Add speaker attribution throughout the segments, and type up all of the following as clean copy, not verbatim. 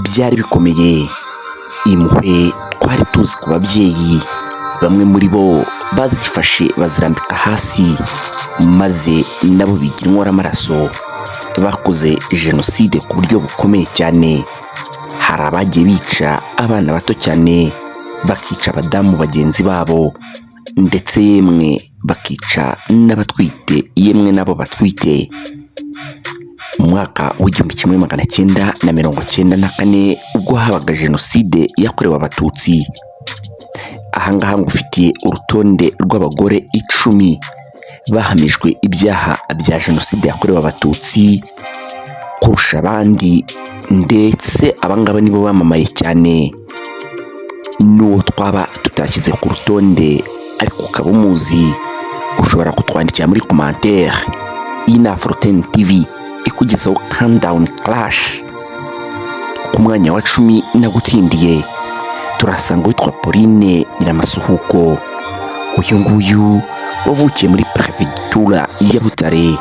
Speaker 1: Byari bikomeye, impuhwe twari tuzi ku babyeyi, bamwe muri bo bazifashe bazirambika hasi, maze nabo bigira inkoramaraso. Bakoze jenoside ku buryo bukomeye cyane. Hari abagiye bica abana bato cyane, bakica abadamu bagenzi babo, ndetse yemwe bakica n'abatwite, yemwe n'abo batwite. Mu mwaka w'1994, ubwo habaga jenoside yakorewe Abatutsi, ahangaha ngufitiye urutonde rw'abagore 10 bahamijwe ibyaha bya jenoside yakorewe Abatutsi kurusha abandi, ndetse abangaba nibo bamamaye cyane. N'uwo twaba tutashyize ku rutonde ariko ukaba umuzi, ushobora kutwandikira muri commentaire. Iyi ni Afro10 TV ikugezaho Countdown Clash. Ku mwanya wa 10 nagutsindiye, turasanga uwitwa Pauline Nyiramasuhuko. Uyu nguyu wavukiye muri Perefegitura ya Butare.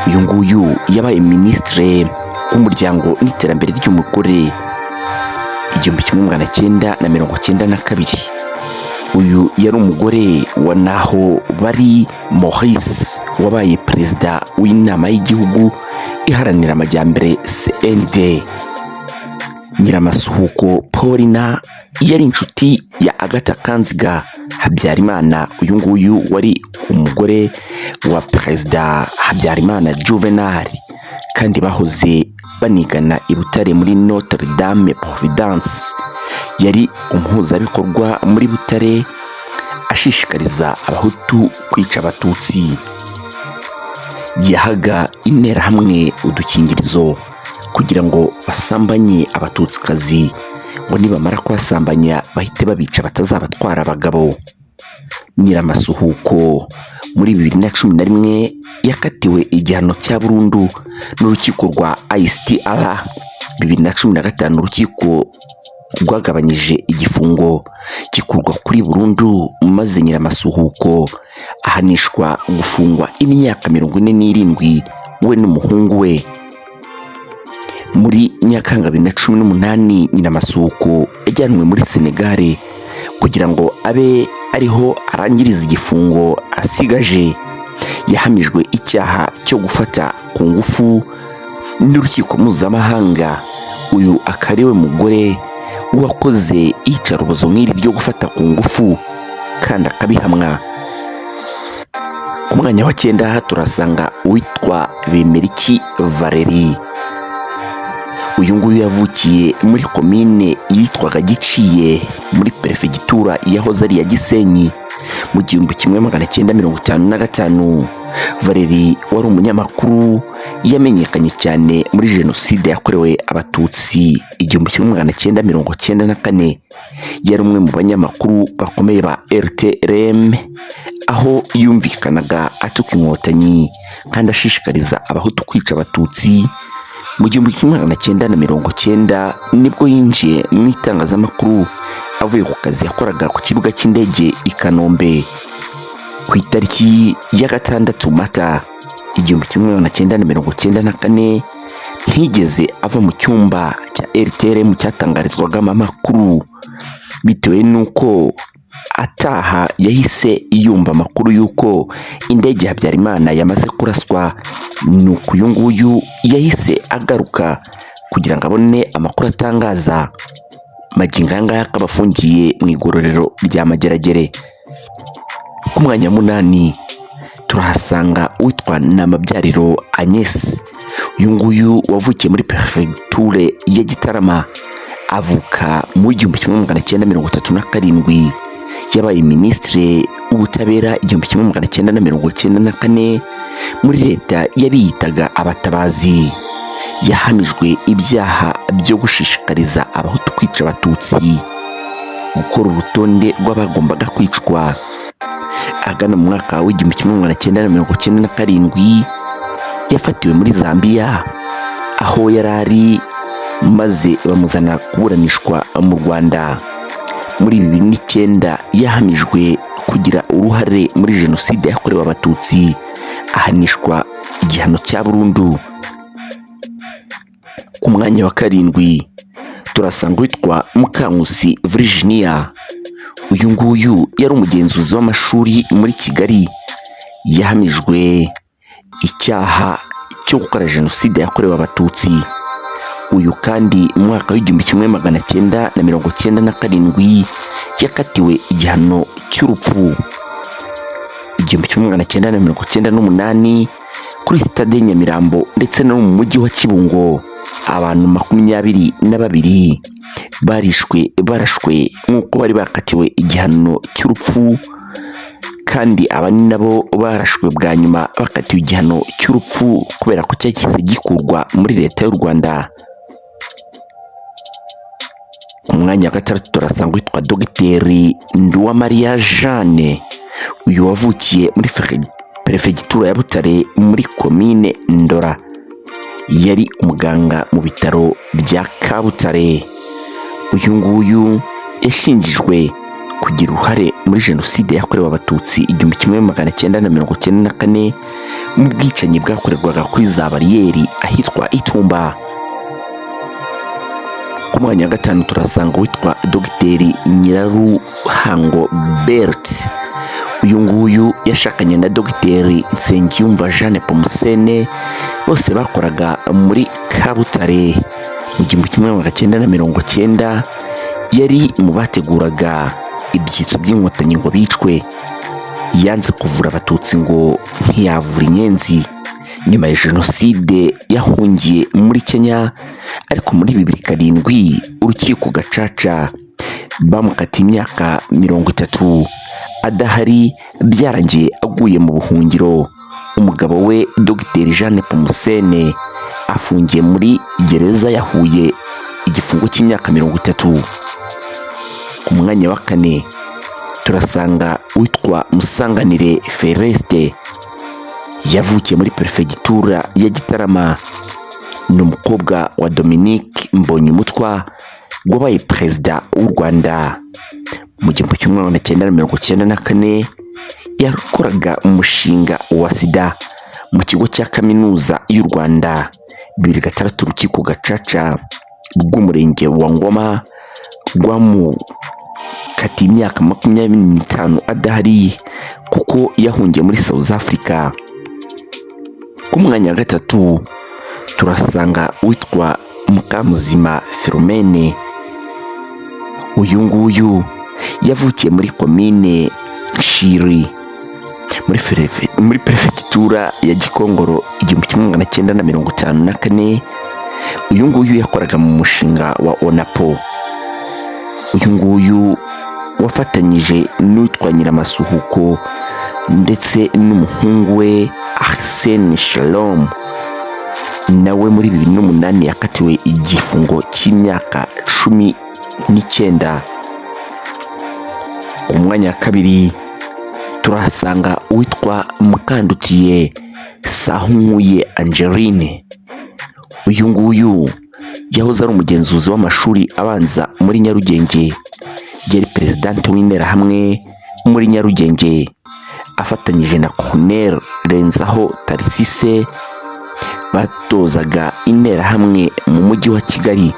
Speaker 1: Uyu nguyu yabaye Minisitire w'Umuryango n'Iterambere ry'Umugore 1992. Uyu yari umugore wa Naho Bari Maurice, wabaye Perezida w'Inama y'Igihugu Iharanira Amajyambere, CND. Nyiramasuhuko Paulina yari inshuti ya Agatha Kanziga Habyarimana. Uyu nguyu wari umugore wa Perezida Habyarimana Juvenal, kandi bahoze banigana i Butare muri Notre Dame Providence. Yari umuhuzabikorwa muri Butare, ashishikariza Abahutu kwica Abatutsi. Yahaga Interahamwe udukingirizo kugira ngo basambanye Abatutsikazi, ngo nibamara kubasambanya bahite babica, batazabatwara abagabo. Nyiramasuhuko muri 2011 yakatiwe igihano cya burundu n'urukiko rwa ICTR. 2015 urukiko rwagabanyije igifungo gikurwa kuri burundu, maze Nyiramasuhuko ahanishwa gufungwa imyaka 47, we n'umuhungu we. Muri Nyakanga 2018, Nyiramasuhuko yajyanwe muri Senegale kugira ngo abe ariho arangiriza igifungo asigaje. Yahamijwe icyaha cyo gufata ku ngufu n'urukiko mpuzamahanga. Uyu akaba ari we mugore wakoze iyicarubozo nk'iri ryo gufata ku ngufu kandi akabihamwa. Ku mwanya wa 9 turasanga uwitwa Bemeriki Valerie. Uyu nguyu yavukiye muri komine yitwaga Giciye, muri perefegitura yahoze ari iya Gisenyi, mu 1955. Valerie wari umunyamakuru, yamenyekanye cyane muri jenoside yakorewe Abatutsi 1994. Yari umwe mu banyamakuru bakomeye ba RTLM, aho yumvikanaga atuka Inkotanyi kandi ashishikariza Abahutu kwica Abatutsi. Mu 1990 nibwo yinjiye mu itangazamakuru, avuye ku kazi yakoraga ku kibuga cy'indege i Kanombe. Ku itariki ya 6 Mata 1994, ntiyigeze ava mu cyumba cya RTLM cyatangarizwagamo amakuru, bitewe n'uko ataha yahise yumva amakuru y'uko indege ya Habyarimana yamaze kuraswa. Nuko uyu nguyu yahise agaruka kugira ngo abone amakuru atangaza. Magingo aya ngaya akaba afungiye mu igororero rya Mageragere. Ku mwanya wa 8 turahasanga uwitwa Namabyariro Agnes. Uyu nguyu wavukiye muri Perefegiture ya Gitarama, avuka mu 1937. Yabaye Minisitiri w'Ubutabera 1994 muri leta y'abiyitaga Abatabazi. Yahamijwe ibyaha byo gushishikariza Abahutu kwica Abatutsi, gukora urutonde rw'abagombaga kwicwa. Agana mu mwaka w'1997 yafatiwe muri Zambia aho yari ari, maze bamuzana kuburanishwa mu Rwanda. Muri 2009 yahamijwe kugira uruhare muri jenoside yakorewe Abatutsi, ahanishwa igihano cya burundu. Ku mwanya wa 7 Turasanga uwitwa Mukankusi Virginia. Uyu nguyu yari umugenzuzi w'amashuri muri Kigali, yahamijwe icyaha cyo gukora jenoside yakorewe Abatutsi. Uyu kandi mu mwaka w'1997 yakatiwe igihano cy'urupfu. 1998 kuri sitade Nyamirambo ndetse no mu mujyi wa Kibungo, abantu 22 barishwe barashwe nk'uko bari bakatiwe igihano cy'urupfu, kandi aba ni nabo barashwe bwa nyuma bakatiwe igihano cy'urupfu kubera ko cyahise gikurwa muri leta y'u Rwanda. Ku mwanya wa gatandatu turasanga witwa Dogiteri Nduwamariya Jeanne. Uyu wavukiye muri perefegitura ya Butare muri komine Ndora, yari umuganga mu bitaro bya Kabutare. Uyu nguyu yashinjijwe kugira uruhare muri jenoside yakorewe Abatutsi 1994 mu bwicanyi bwakorerwaga kuri za bariyeri ahitwa Itumba. Ku mwanya wa gatanu turasanga uwitwa Dogiteri Nyiraruhango Bert. Uyu nguyu yashakanye na Dogiteri Nsengiyumva Jeanne Pomusene, bose bakoraga muri Kabutare. Mu 1990 yari mu bateguraga ibyitso by'Inkotanyi ngo bicwe. Yanze kuvura Abatutsi ngo ntiyavura inyenzi. Nyuma ya jenoside yahungiye muri Kenya, ariko muri 2007 urukiko gacaca bamukatiye imyaka 30 adahari, byarangiye aguye mu buhungiro. Umugabo we Dogiteri Jeanne Pomusene afungiye muri gereza ya Huye igifungo cy'imyaka 30. Ku mwanya wa kane turasanga witwa Musanganire Feresite, yavukiye muri perefegitura ya Gitarama, ni umukobwa wa Dominique Mbonyumutwa wabaye perezida w'u Rwanda. Mu 1994 yakoraga umushinga wa sida mu kigo cya kaminuza y'u Rwanda. 2006 urukiko gacaca rw'umurenge wa Ngoma rwamukatiye imyaka 25 adahari kuko yahungiye muri South Africa. Ku mwanya wa gatatu turasanga witwa Mukamuzima Philomene. Uyu nguyu yavukiye muri komine Nshiri muri perefegitura ya Gikongoro 1954. Uyu nguyu yakoraga mu mushinga wa ONAPO. Uyu nguyu wafatanyije n'uwitwa Nyiramasuhuko ndetse n'umuhungu we Arsene Shalom, nawe muri 2008 yakatiwe igifungo cy'imyaka 19. Ku mwanya wa kabiri turahasanga uwitwa Mukandutiye Sahunkuye Angeline. Uyu nguyu yahoze ari umugenzuzi w'amashuri abanza muri Nyarugenge, yari perezidante w'Interahamwe muri Nyarugenge, afatanyije na Colonel Renzaho Tarisise batozaga Interahamwe mu mujyi wa Kigali.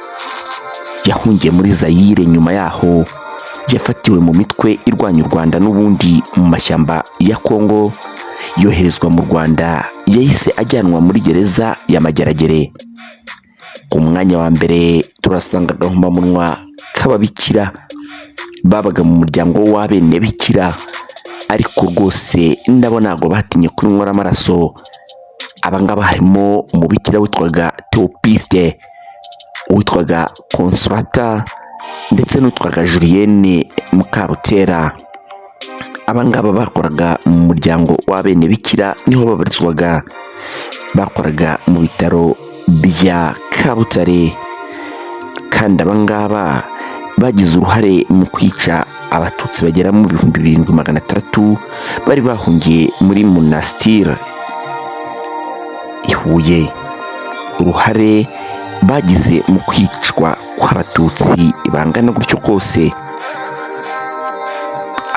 Speaker 1: Yahungiye muri Zayire, nyuma yaho yafatiwe mu mitwe irwanya u Rwanda n'ubundi mu mashyamba ya Kongo, yoherezwa mu Rwanda, yahise ajyanwa muri gereza ya Mageragere. Ku mwanya wa mbere turasanga agahomamunwa k'ababikira babaga mu muryango w'abenebikira, ariko rwose nabo ntabwo batinye kunywa amaraso. Abangaba harimo umubikira witwaga Theopiste, uwitwaga Consolata ndetse n'uwitwaga Julienne Mukarutera. Abangaba bakoraga mu muryango w'abenebikira, niho babarizwaga, bakoraga mu bitaro bya Kabutare, kandi abangaba bagize uruhare mu kwica Abatutsi bagera mu 7600 bari bahungiye muri Monastir i Huye. Uruhare bagize mu kwicwa kw'Abatutsi bangana gutyo kose.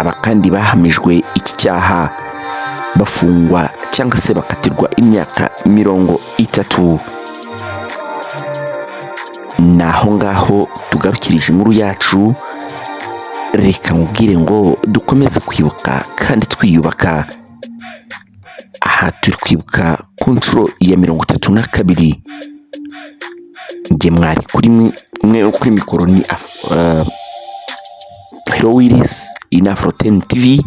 Speaker 1: Aba kandi bahamijwe iki cyaha bafungwa cyangwa se bakatirwa imyaka 30. Ni aho ngaho tugarukirije inkuru yacu. Reka nkubwire ngo dukomeze kwibuka kandi twiyubaka. Aha turi kwibuka ku nshuro ya 32. Njye mwari kuri mwe kuri mikoro ni Hero Willis, iyi ni Afro 10 TV.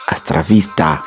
Speaker 1: Hasta la vista.